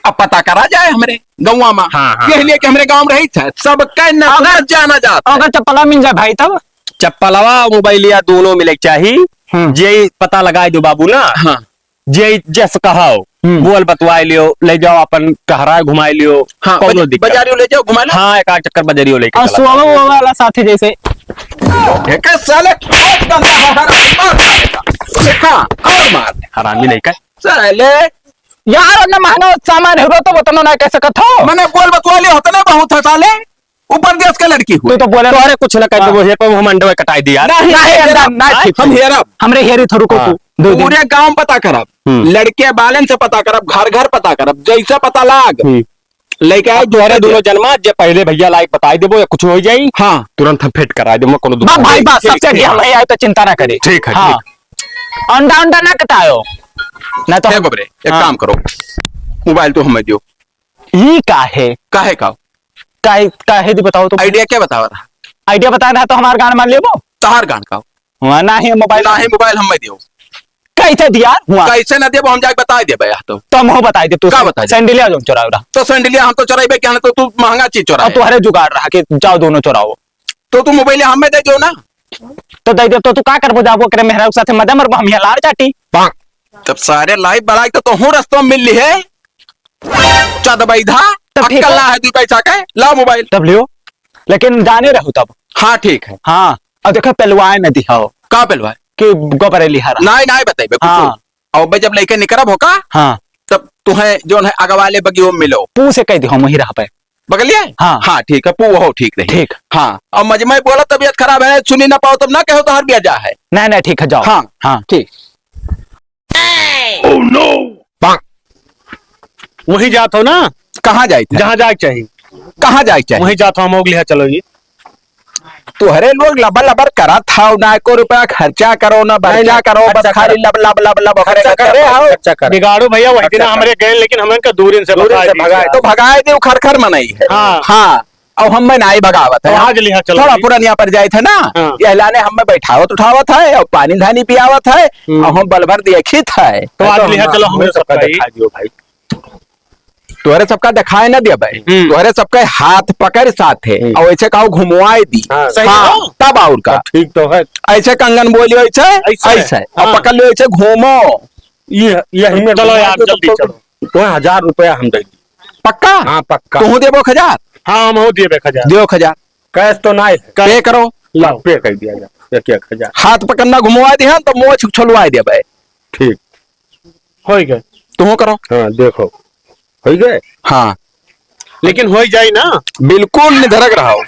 अब पता करा जाए हमरे गौवा में। हाँ, हाँ। यही लिए कि हमरे गांव में रही थे, सबका न अगर जाना जाता है। अगर चप्पला मिल जाए भाई तब? चप्पलवा, मोबाइलिया दोनों मिले के चाही। हम्म। जे पता लगाए दो बाबू ना। हाँ। जे जस कहाओ, हम्म। बोल बतवाए लियो, ले जाओ अपन टहराए घुमाए लियो, हाँ, कौनो बज-, दिक्कत। बजारियो ले जाओ, घुमा लो। हाँ, एक आध चक्कर बजारियो लेके और चला सोलो जाओ। वो वाला साथी जैसे। एक साले बहुत गंदा है, हर मार डालेगा। देखा, और मार। हरामी नहीं का? साले। यार, अन्ना महंगा सामान है, तो बतनो ना कह सकत हो। मने बोल बतवा लियो, होतने बहुत है साले। ऊ परदेस के लड़की हुए। तू तो बोले तोहरे कुछ न कर हाँ। देबो, हेर पर हम अंडवा कटाई दिया। नहीं, नहीं, नहीं, अंडा, नहीं, नहीं, ठीक हम है। हेरब। हमरे हेरी थोड़ू को हाँ। तू, दो दिन। पूरे गांव पता करब, हम्म। लड़के बालन से पता करब, घर घर पता करब, जैसे पता लाग, हम्म। लेके आए अब तोहरे दूसरे दोनों दिन। जनमा जे पहले भैया लायक बताई देबो या कुछ हो जाई, हाँ। तुरंत हम फिट करा देबो, कोनो बा दुकान भाई, नहीं। बा, ठीक, सबसे ठीक। हम आए तो चिंता ना करे। ठीक है, हाँ। ठीक। अंडा, अंडा ना कटायो, ना तो हे हम गोबरे, एक हाँ। काम करो, मोबाइल तो हमें दियो। ई का है? काहे का? काहे, काहे दी बताओ तो? आइडिया क्या बतावा रहा? आइडिया बताए रहा तो हमार गान मार लेबो? तहार गान का? वहाँ ना ही मोबाइल। ना ही मोबाइल हमें दियो। कैसे दिया? हुआ। कैसे ना देबो हम जाके बताए देबे या तो। तो हम हो बताए दे तू का से। बताए दे? सैंडलिया जोन चोराव रहा। तो सैंडलिया हम तो चोराइबे क्या ना तो तू महंगा चीज और चोराए। तोहरे जुगाड़ रहा कि जाओ दोनों चोराओ। तो तू मोबाइल हमें दे दो ना। तो दे दे तो तू का करबो जाबो करे मेहरा के साथे मजा मरबो हम यहाँ लाड़ चाटी। तब सारे लाई बड़ा तो तोहू रस्तों में मिल ली है। चद बैधा, तब ठीक अक्कल है। ना है, दुई पैसा के, लाओ मोबाइल। तब लियो, लेकिन जाने रहो तब। हाँ, ठीक है। हाँ, और देखो, पेलवाए न दिखाओ। का पेलवाए? कि गोबरे लिहारा। नाई, नाई बताइबे कुछ। हाँ। और बे जब लेके निकरब हो का, हाँ। तब तुहे जोन है अगवाले बगियो में मिलो। पू से कह दियो, हम वहीं रह पे। बगलिए? हाँ। हाँ, ठीक है, पू हो, ठीक रही। ठीक। हाँ, और मजमा बोला तबीयत खराब है, सुनी ना पाओ तब ना कहो तो हर ब्याह जा है। नहीं, नहीं, ठीक है, जाओ। हाँ। हाँ। ठीक। Oh no! वहीं जात हो ना? कहाँ जाइत है? जहाँ जाए के चाही। कहाँ जाए के चाही? वहीं जात हो, हम लोग लिहा चलो ये। तोहरे लोग लबर लबर करत हौ, ना एको रुपया खर्चा करो, ना नहीं, बर्चा नहीं, करो, बस खर्चा खाली करो। लब, लब, लब, लब, ओकरे खर्चा के करे करो, हौ। खर्चा करो। बिगाड़ू भैया, वही खर्चा दिन करो। हमरे गए, लेकिन हमन का दूरिन से दूरिन भगाए से दिए भगाए। थे। तो भगाए दे, खरखर मनई है। हाँ। हाँ। अब हम में नाई भगावत तो है। आज लिहा चलो थोड़ा भाई। पुरनिया पर जाइत है ना, हाँ। यह लाने हम में बैठावत उठावत है और पानी धानी पियावत है हम्म। और हम बल भर देखित है। तो आज तो लिहा हम चलो, हमरे सबका सबका ही। दिखा दियो भाई। तोहरे सबका दिखाए न देबे, हम्म। तोहरे सबका हाथ पकड़ साथे हम्म। और ऐसे कहो घुमवाए दी। हाँ। सही हाँ, हो। तब और का? तब ठीक तो है। ऐसे कंगन बोलियो, ऐसे, ऐसे। ऐसे। और हाँ। पकड़ लियो, ऐसे घूमो। ये, ये हमें चलो यार, घुमा दो, जल्दी तो चलो। तुम्हें हजार रुपया हम दे दी। पक्का? हाँ, पक्का। तू देबो एक हजार? हाँ, हम हो देबे एक हजार। दियो एक हजार। Cash तो ना है। Cash। Pay करो। लाओ, pay कर दिया जा। एक, एक हजार। हाथ पकड़ना घुमवा दे हम तो मोछ छोलवा देबे। ठीक। होई गए। तुहो करो। हाँ, देखो। होई गए? हाँ। लेकिन होई जाई ना? बिल्कुल निधरक रहो।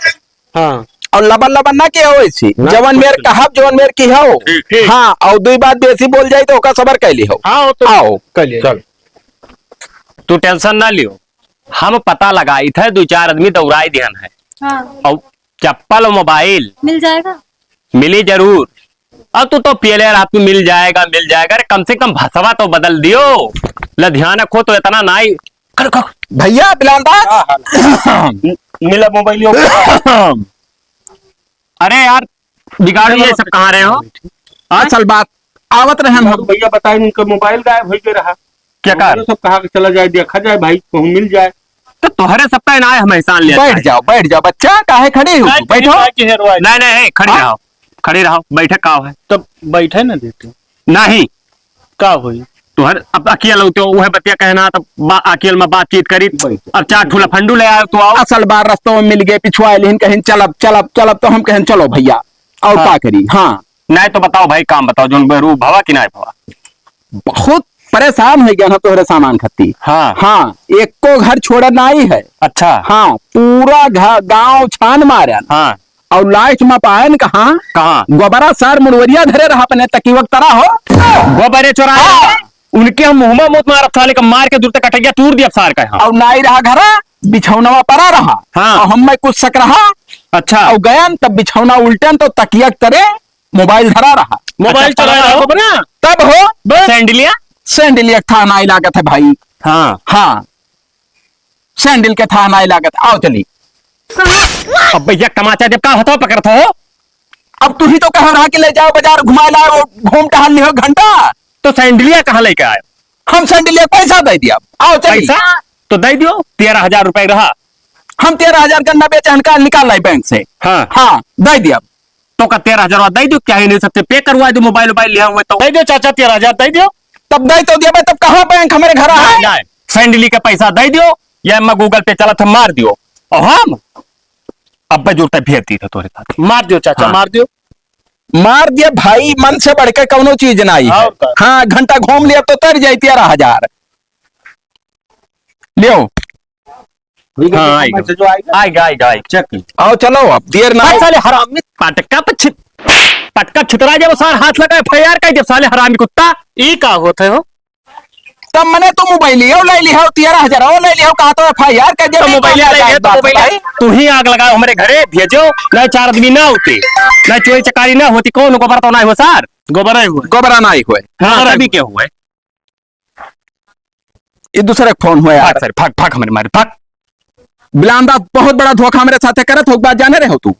हाँ। और लबन लबन ना किया हो ऐसी। ना, जवन कुछ मेर नहीं। कहब, जवन मेर की हो। ठीक, ठीक। हाँ, और दुई बात बेसी बोल जाई तो ओका सबर कर ली हो। हाँ, वो तो आओ। कर लिया। चल। तू tension ना लियो। हम पता लगाई थे, दो चार आदमी दौड़ाई दिहन है। हाँ। और चप्पल और mobile मिल जाएगा? मिली जरूर। अब तू तो पियले रहत, मिल जाएगा, मिल जाएगा। अरे कम से कम भसवा तो बदल दियो। लुधियाना खो तो इतना नाई। अरे का-, भैया बिलांदा। हाँ, हाँ। मिला mobile यो। अरे यार, बिगाड़ ये सब कहाँ रहे हो? हाँ? असल बात आवत रहे हम। भैया बताए, उनका mobile गायब हो गया रहा। क्या कर? हमरे सब कहा कि चला जाए, देखा जाए भाई, कहूँ मिल जाए। तो तोहरे सब का ना हम एहसान लिया बैठ जाए। जाओ, बैठ जाओ बच्चा, काहे खड़े हो? काहे बैठो। काहे के हेरवाए? नहीं, नहीं, खड़ी हाँ? रहो, खड़ी रहो, बैठे का है? तब बैठे ना देते। नहीं। का होई? तोहर अब अकेल होते हो, वह बतिया कहना, तब बा-, अकेल में बातचीत करी। बैठ। अब चार ठो लफंडू ले आयो तो आओ। असल बार रस्तों में मिल गए, पिछुआ लेकिन कहीं चलब, चलब, चलब, तो हम कहें चलो भैया, और हाँ। का करी? हाँ। नहीं तो बताओ भाई, काम बताओ, जोन बेरू भवा कि नहीं भवा? बहुत परेशान हो गया ना तोहरे सामान खत्ती। हाँ। हाँ, एको घर छोड़ा नाई है। अच्छा। हाँ, पूरा घ-, गांव छान मारन। हाँ। और last में पायन कहाँ? कहाँ? गोबरा सार मुड़वरिया धरे रहा अपने तकिवक तरह हो। गोबरे चोरा हाँ। उनके हम मुँह में मौत मारब साले का, मार के दूर तक कटैया तूर दिया सार का यहाँ। और नाई रहा घरा, बिछौनवा परा रहा। हाँ। और हम में कुछ शक रहा। अच्छा। और गयन तब बिछौना उल्टन तो तकिया के तरे mobile धरा रहा। Mobile अच्छा, चला रहा हो ना? तब हो। बस। सैंडलिया? सैंडलिया के थाह नाई लागत है भाई। हाँ। हाँ। सैंडल के थाह नाई लागत। आओ चली। अब भैया तमाचा जब का हथवा पकड़त हो? अब तू ही तो कह रहा कि ले जाओ बाजार घुमा लाओ, घूम टहल लिहो घंटा। तो सैंडलिया कहाँ लेके आए? हम सैंडलिया के पैसा दे दिया। आओ चली। पैसा? तो दे दियो, तेरह हजार रुपए रहा। हम तेरह हजार गन्ना बेचे हन, काल निकाल लाई बैंक से। हाँ। हाँ, दे दिया। तो का तेरह हजार दे दो, क्या है नहीं सकते, pay करवा दो, mobile वोबाइल लिया हुए तो। दे दो चाचा, तेरह हजार दे दो। तब दे तो दिया भाई, तब कहाँ बैंक हमारे घर ना, आए? ना, सैंडली का पैसा दे दो, या मैं Google Pay चलत है, मार दियो। और हम अब जुड़ते भेज दी थे तोरे साथ। मार दियो चाचा, हाँ। मार दियो। मार दिया भाई, मन से बढ़ के कौनो चीज नहीं है। और का? हाँ, घंटा घूम लिया तो तर जाई तेरह हजार। लियो। ठीक है, हाँ, तो आएगा। Message आएगा। आएगा, आएगा, आएगा। Check। आओ, चलो, अब देर ना भाई, हो। साले हरामी, पटका पे छित-, पटका छितरा जब सार हाथ लगा, FIR कर जब साले हरामी कुत्ता। ई का होत है हो? तब मने तो mobile लियो, ले लियो, तेरह हजार हो, ले लियो, कहा तो FIR कर जब तो mobile ले लियो, तो mobile भाई। तू ही आग लगाओ हमारे घरे, भेजो, ना चार आदमी ना होते, ना चोरी चकारी ना होती, कौन गोबर तो ना हो सार? गोबर ही हुए। गोबरा ना ही हुए। हाँ, गोबर ही तभी हुए। क्या हुए? ये दूसरे के फोन हुए यार। भाग सारे, भाग, भाग हमारे मारे, भाग। बिलांदा बहुत बड़ा धोखा मेरे साथे करत हो, एक बात जाने रहे हो तू?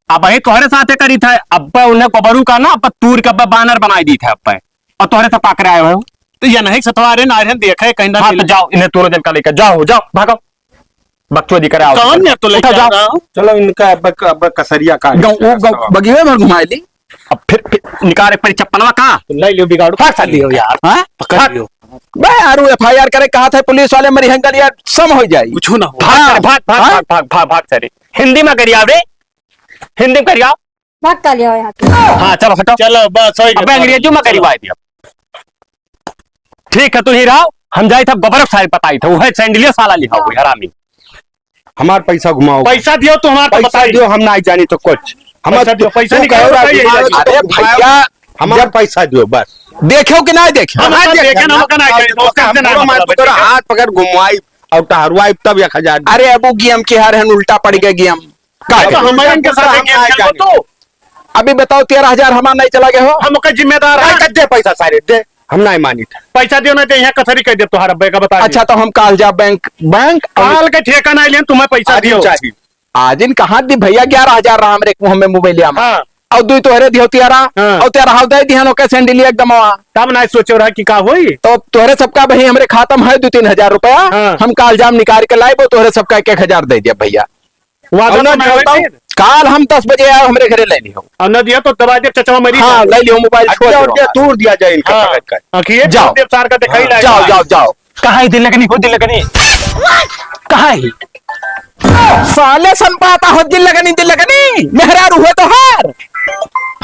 अब वही तोहरे साथे करी था, अब उन्हें गोबरू का ना, अब तूर के अब बानर बनाई दी था अब। और तोहरे से पाकरे आए हो? तो ये नहीं सतवारे ना रहे, देखे कहीं ना हाँ, तो मिले। जाओ, इन्हें तोरो जन का लेकर जाओ, जाओ, भागो। बकचोदी करे आओ। कौन ने तो लेके उठा, जाओ। आ रहा हो? चलो, इनका अब, अब कसरिया का गौ-, वो गौ-, बगिए भर घुमाए ली। अब फिर, फिर निकाल एक परी चप्पलवा का? तो ले लियो बिगाड़ू, भाग पकड़ साली। लियो यार। हाँ? पकड़ भाग। लियो। बे यार, वो FIR करे कहा था पुलिस वाले, मरी हंगल यार, सम हो जाई। कुछ ना हो। भाग, हाँ। भाग, भाग, हाँ? भाग, भाग, भाग, भाग, सारे। हिंदी में करिया रे, हिंदी में करिया। भाग का लिया यहाँ से। हाँ, चलो हटो। चलो, बस, हो गया। अब अंग्रेजी में करिवा दिया। ठीक है, तू ही रहो, हम जाई था गोबरक सारी बताई था, वो है सैंडलिया साला लिखा हुआ है, हरामी। हमार पैसा घुमाओ। पैसा दियो तो हमार तो पैसा बताई। दियो, हम ना जानी तो कुछ। हम पैसा दियो, पैसा तू निकालो, कहो रहा बताइए, घुमाओ, जाइए। तो अरे घुमाओ। भैया, हमार जब पैसा दियो बस। देखो कि ना देखो? हम हाँ, तो देखो। देखे ना, हम का ना जानी, तो हम कैसे ना बोलो, मैं तो मतलब तेरा है। हाथ पकड़ घुमाई। और टहरुआ तब एक हजार। अरे, अब उ गेम के हर हन, उल्टा पड़ गए गेम। का अरे, तो करे? हमारे इनके साथ हम गेम ना खेलबो जाने। तू? अभी बताओ, तेरह हजार हमार नहीं चला गए हो? हम ओकर जिम्मेदार भाई, हैं। कब दे पैसा सारे? दे, हम नहीं मानी था। पैसा दियो ना, दे, यहाँ कचहरी कर दे तोहार अब्बे का, बता दे। अच्छा, तो हम काल जा बैंक, बैंक और काल का ठेका नहीं लेन, तुम्हें पैसा आज ही दियो। चाहिए। आज इन कहाँ दी भैया, ग्यारह हजार रहा हमरे मुँह में मोबाइलिया में। हाँ। और दुई तोहरे दियो तेरह, हाँ। और तेरह हाउ दे दिहन ओके सैंडिलिया एकदम आवा। तब ना सोचो रहा कि का होई। तो तोहरे सबका भाई हमरे खाता में है दो तीन हजार रुपया, हाँ। हम काल जाम निकाल के लाइबो, तोहरे सबका एक एक हजार दे दिया भैया। वादा और तो ना ना होई बताओ, फिर। काल हम दस बजे आओ हमरे घरे ले लियो। और ना दिया तो दबा दे चचवा मरी हाँ, जाए। ले लियो मोबाइल छोड़ अच्छा, दो और क्या हमारा। तूर दिया जाए इनका हाँ। पकड़ कर। आखिर ये जाओ। छोड़ दे सार का दिखाई हाँ। लाए जाओ, आज। जाओ, जाओ। कहाँ है दिल लगनी, हो दिल लगनी? कहाँ है? साले संपाता हो दिल लगनी, दिल लगनी, मेहरारू हो तो हार।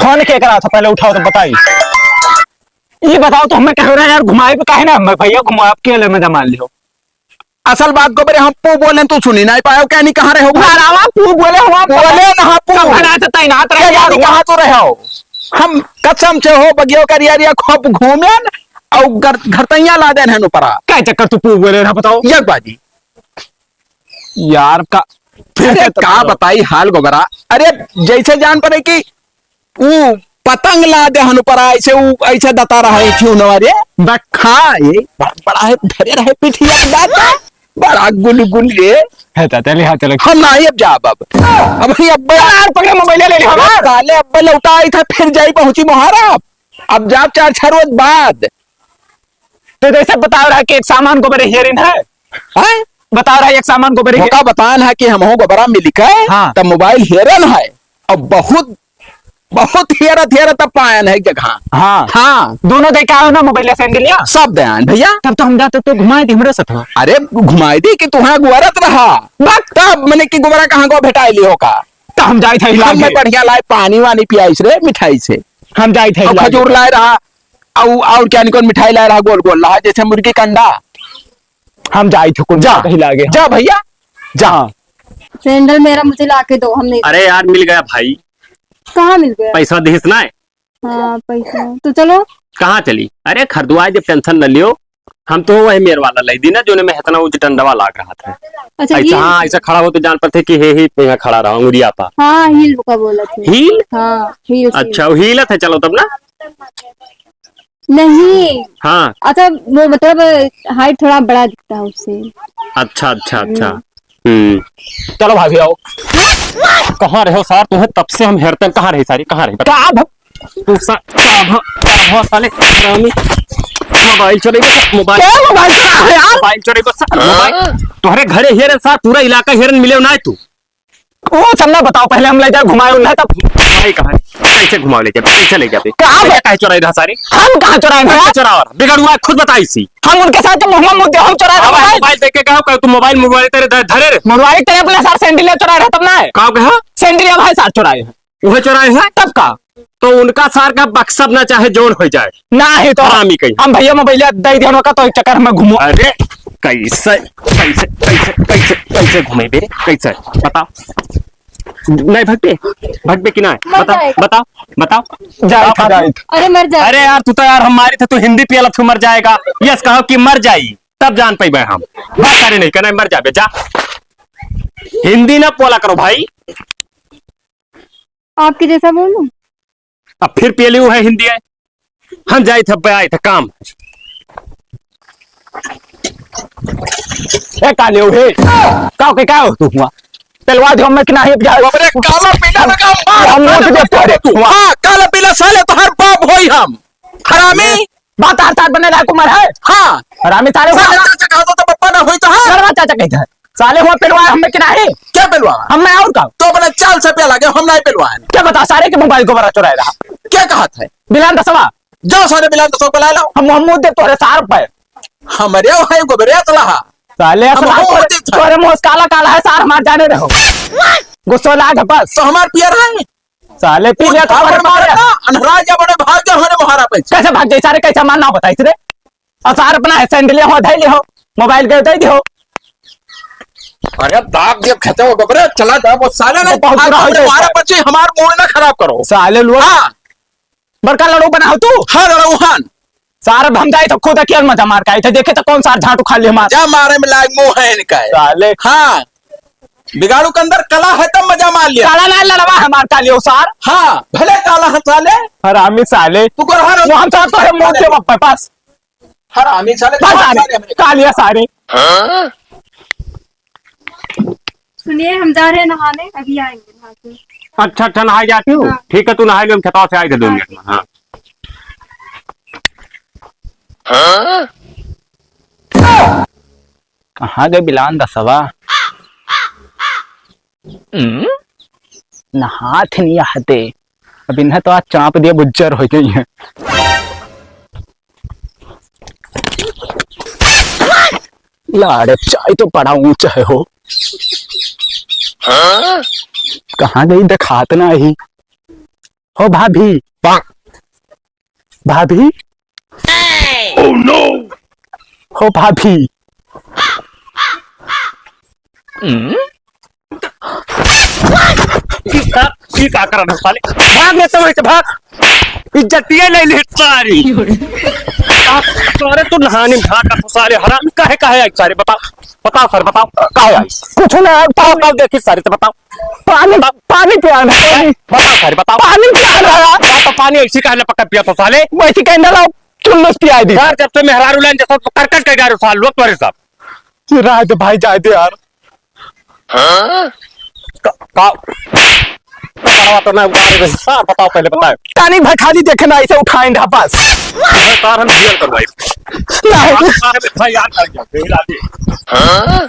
फोन के करा था, पहले उठाओ तो बताई। ये बताओ तो हमें कह रहे हैं यार, घुमाए पे काहे ना, मैं भैया घुमा आपके ले में जमा लियो। असल बात को बरे हम पू बोले तू सुनी नहीं पायो, क्या नहीं कहाँ रहे हो? घरावा पू बोले हो आप? बोले ना हाँ पू। कब घरा से तैनात रहे क्या यार? नहीं कहाँ तो रहे हो? हम कसम से हो बगियो का रिया रिया खूब घूमेन और घर, घर तैया ला देन है ऊपरा। क्या चक्कर तू पू बोले ना बताओ? एक बाजी। यार का फिर अरे से का तब बताई हाल गोबरा। अरे जैसे जान पड़े कि ऊ पतंग ला दे हनु पर ऐसे ऊ ऐसे दता रहा है क्यों नवा रे। बक- हाँ, ये बड़ा, बड़ा है, धरे रहे पिठिया दाता। बड़ा गुलगुल रे। है ता, चले, हाँ, चले। हम ना ही अब जाब अब। अब ही अब यार, पकड़े मोबाइल ले ले हमार। साले अब लौटा आई था, फिर जाई पहुंची मोहारा। अब जाब चार छह रोज बाद। तो जैसे बता रहा कि एक सामान को बड़े हेरिन है। हैं? बता रहा है एक सामान को बड़े मौका बतान है कि हम हो गोबरा मिल के हाँ। तब मोबाइल हेरन है। अब बहुत, बहुत हेरत हेरत तब पायन है एक जगह। हाँ। हाँ। दोनों दे के आओ ना मोबाइल या सैंडलिया। सब दयान भैया। तब तो हम जाते तो घुमाए दे हमरे साथ। अरे घुमाए दी कि तुहाँ गुआरत रहा। बक। तब मने कि गोबरा कहाँ को भेटाई ली हो का? तो हम जाई थे हम हिला मैं के। बढ़िया लाए पानी वानी पियाई से रे मिठाई से। हम जाई थे और हिला के। खजूर लाए रहा। और, और क्या निकल मिठाई लाए रहा गोल गोल रहा जैसे मुर्गी का अंडा। हम जाई थे कुल जा। कहीं लागे। जा भैया, जा। हाँ। सैंडल मेरा मुझे लाके दो, हम नहीं अरे यार, मिल गया भाई। कहाँ मिल गया? पैसा दिहिस ना। हाँ, पैसा। तो चलो। कहाँ चली? अरे खरीदवाए जब टेंशन न लियो, हम तो वही मेर वाला लाई दी ना, जोने में इतना उज डंडवा लाग रहा था। अच्छा, ऐसा, हील? हाँ, ऐसा खड़ा हो तो जान पड़ते कि हे ही यहाँ खड़ा रहा, अंगुरिया पा। हाँ, हील का बोला था। हील? हाँ, हील, अच्छा, हील। वो हीलत है, चलो तब ना। नहीं। हाँ। अच्छा, वो मतलब हाइट थोड़ा बड़ा दिखता है उससे। अच्छा, अच्छा, अच्छा। हम्म। हम्म। चलो भाभी आओ। कहाँ रहे हो सार? तुम्हें तब से हम हेरते हैं। कहाँ रहे सारी? कहाँ रहे? बता। का भ-, तू सा-, का भ-, का भ-, साले हरामी। मोबाइल चोरी कर, मोबाइल। क्या मोबाइल चोरा है यार? मोबाइल चोरी कर, सा-, मोबाइल। तुम्हारे घरे हेरन सार, पूरा इलाका हेरन मिले ना तू। वो सब ना बताओ, पहले हम ले जाओ घुमाए उन्हें तब। भाई कहाँ है? कैसे घुमाओ ले जाबे? कैसे ले जाबे? कहाँ भैया पे? काहे चोराई रहा सारे? हम कहाँ चोराए कैसे रहे? चोराओ रहा? बिगड़ हुआ है, खुद बताई सी। हम उनके साथ तो मुँह मुँह हम चोराए रहे अब भाई। मोबाइल देख के कहो, कहो तू मोबाइल, मोबाइल तेरे धरे, धरे रे। मोबाइल तेरे अपने साथ सैंडल चोराए रहे तब ना है। का कहा? सैंडल भाई साथ चोराए हैं। वह चोराए हैं? तब का? तो उनका सार का बक्सब ना चाहे जोन हो जाए। ना है तो हरामी कहीं। हम भैया मोबाइल दे दिया उनका तो एक चक्कर में घूमो। अरे कैसे, कैसे, कैसे, कैसे, कैसे घूमे बे? कैसे? बताओ। नहीं भगबे, भगबे कि ना? मर बताओ, जाएगा। बताओ, बताओ। जाए बताओ, था, बताओ। जाए था। अरे मर जाए। अरे यार, तू तो यार हम मारी थे, तू हिंदी पियला तू मर जाएगा। यस कहो कि मर जाई, तब जान पाइबे हम। बात करे नहीं, कहना मर जाबे, जा। हिंदी ना बोला करो भाई। आपके जैसा बोलूं? अब फिर पियली है हिंदी है। हम जाई थे, आए थे काम। ए, का लेव हे? का के का हो तू हुआ? तेलवा दे, हम में कि नाही जा। बाप रे, काला पीला लगा, मार, हम साले, मत दे पड़े तू। हाँ, काला पीला साले, तोहर बाप होई हम। हरामी। बात आर तार बने लायक उमर है। हाँ। हरामी साले साले हुआ। चाचा कहा तो, तो पप्पा ना होई तो हाँ। करवा चाचा कहता है। साले हुआ पेलवा हम में कि नाही। क्या पेलवा? हम में और का? तो अपना चाल से प्या लागे, हम नहीं पेलवा है। क्या बता, सारे के मोबाइल को बड़ा चुराए रहा। क्या कहा था? बिलान दसवा। जाओ सारे बिलान दसवा को ला लाओ। हम, हम मुद्दे तोरे सार पे। हमरे भाई को बरे चला हा। साले हम ऐसा ना हो करो। होते थे। तोरे मुंह काला काला है सार, हमार जाने रहो। गुस्सा लाग बस। तो हमार पियर है। साले पी लिया तो भाग मारे, बड़े मारे। मारे ना, अनहरा जा बड़े भाग जा, हमारे मोहारा पे। कैसे भाग जाए सारे, कैसे मारना बताई रे? और सार अपना है सैंडलिया हो, धैले हो, मोबाइल के दे दे हो। अरे दाग दियो खेते हो बकरे, चला जा वो साले ने तो बहुत बुरा हो गया मोहारा सार। पे, हमार मूड ना खराब करो। साले लोग हाँ। बड़का लड़ू बना हो तू। हाँ, लड़ू हान। सार, अब हम जाई तो खुद अकेल मजा मार के आई थे, देखे तो कौन सार झांटू खा ले हमार। मजा मारे में लाग मुंह है इनका है। साले। हाँ, बिगाड़ू के अंदर कला है तब मजा मार लिया। काला ना लड़वा हमार कालियो सार। हाँ, भले काला है साले। हरामी साले। तू को हर वो हम सार तो है मोटे बप्पे पास। हरामी साले, बस सारे, सारे हमरे। कालिया सारे। सुनिए, हम जा रहे हैं नहाने, अभी आएंगे नहा के। अच्छा, अच्छा, नहाए जाती हो? हाँ। ठीक है, तू नहाए ले, हम छताव से आए थे दो हाँ। मिनट में। हाँ। कहाँ गए बिलान दसवा? हम्म? नहात नहीं आहते। अब इन्हें तो आज चाँप दिया, बुज्जर हो गई है। लाड़े, चाय तो बड़ा ऊंचा है हो। कहाँ गई, देखात नाही। हो भाभी, भाभी, oh no, हो भाभी। हम्म? ई का, ई का करत हो साले? भाग रे, तू ऐसे भाग। इज्जतिये ले ली सारी। सारे तू नहाने में भाग कर साले, हराम काहे, काहे आई सारे? बताओ, बताओ सर, बताओ, काहे आई? कुछ ना, बताओ, बताओ, देखी सारे, तो बताओ। पानी, बताओ। पानी पियाना है, पानी। बताओ सारे, बताओ। पानी पियाना है। या तो पानी ऐसी काहे ना पकड़ पिया तो साले? वैसी काहे ना लाओ, चुल्लूस पिया दी। यार, जब से मेहरारू लाइन जैसा तो करकट के जा रहे हो साल लोग तुम्हारे साथ। राज भाई, जाए दे यार। हाँ? का, का, बताओ तो ना, उतार दे। सार, बताओ पहले, बताओ। तानी भाई खाली देखे ना, ऐसे उठाएं ढापस। अरे सार, हम डील करवाई। नहीं। सार, सार, भाई यार, कर गया, बेहिला दे। हाँ?